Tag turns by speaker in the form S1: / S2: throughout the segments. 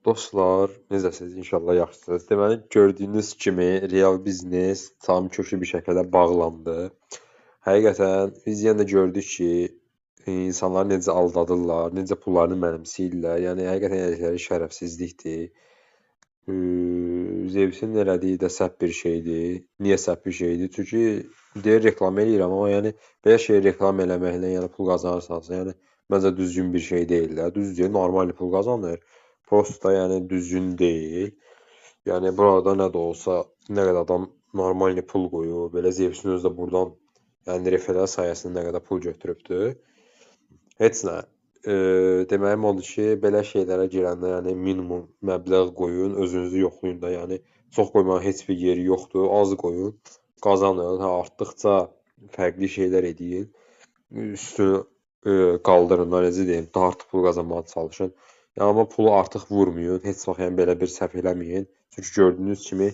S1: Dostlar, necəsiniz? İnşallah yaxşısınız. Deməli, gördüyünüz kimi real biznes tam köklü bir şəkildə bağlandı. Həqiqətən biz yenə də gördük ki, insanları necə aldadırlar, necə pullarını mənimsəyirlər. Yəni həqiqətən elədikləri şərəfsizlikdir. Zevsin elədiyi də səhv bir şeydir. Niyə səhv bir şeydir? Çünki deyir reklam eləyirəm, amma yəni belə şey reklam eləməklə, yəni pul qazanırsansa, yəni məncə düzgün bir şey deyil də. Düzdür, normal pul qazanır. Prosta yəni düzgün deyil. Yəni burada nə də olsa nə qədər adam normal pul qoyub, belə Zevsin özü də burdan yəni referral sayəsində nə qədər pul götürübdür. Heç nə. Deməyim odur ki, belə şeylərə girəndə yəni minimum məbləğ qoyun, özünüzü yoxlayın da, yəni çox qoymağın heç bir yeri yoxdur. Az qoyun, qazanın. Hə, artdıqca fərqli şeylər eləyin. Üstünü qaldırın da, necə deyim, daha artıq pul qazanmağa çalışın. Yəni amma pulu artıq vurmayın, heç vaxt yəni belə bir səhv eləməyin. Çünki gördüyünüz kimi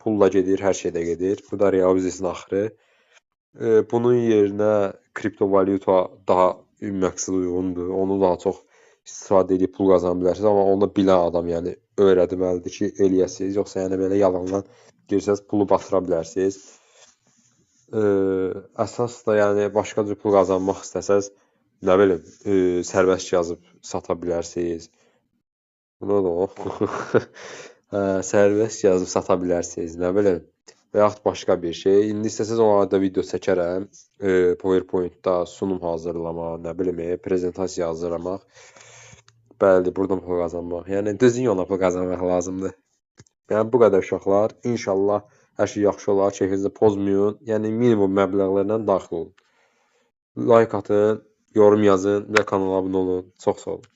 S1: pulla gedir, hər şey də gedir. Bu da real biznesin axırı. Bunun yerinə kriptovalyuta daha məqsədə uyğundur. Onu daha çox istifadə edib pul qazana bilərsiniz, amma onu bilən adam yəni öyrətməlidir ki, eləyəsiniz. Yoxsa yəni belə yalandan girsəniz pulu batıra bilərsiniz. Əsas da yəni başqa cür pul qazanmaq istəsəz, nə bilim, sərbəst yazıb sata bilərsiniz. Bu nədir o? Hə, sərbəst yazıb sata bilərsiniz, nə bilim. Və yaxud başqa bir şey. İndi istəsəz onlara da video çəkərəm. PowerPoint-da sunum hazırlama, nə bilim, prezentasiya hazırlamaq. Bəli, buradan pul qazanmaq. Yəni düzgün yolla pul qazanmaq lazımdır. Yəni bu qədər uşaqlar. İnşallah hər şey yaxşı olar. Keyfinizi pozmayın. Yəni minimum məbləğlərlə daxil olun. Like atın, yorum yazın və kanala abunə olun. Çox sağ olun.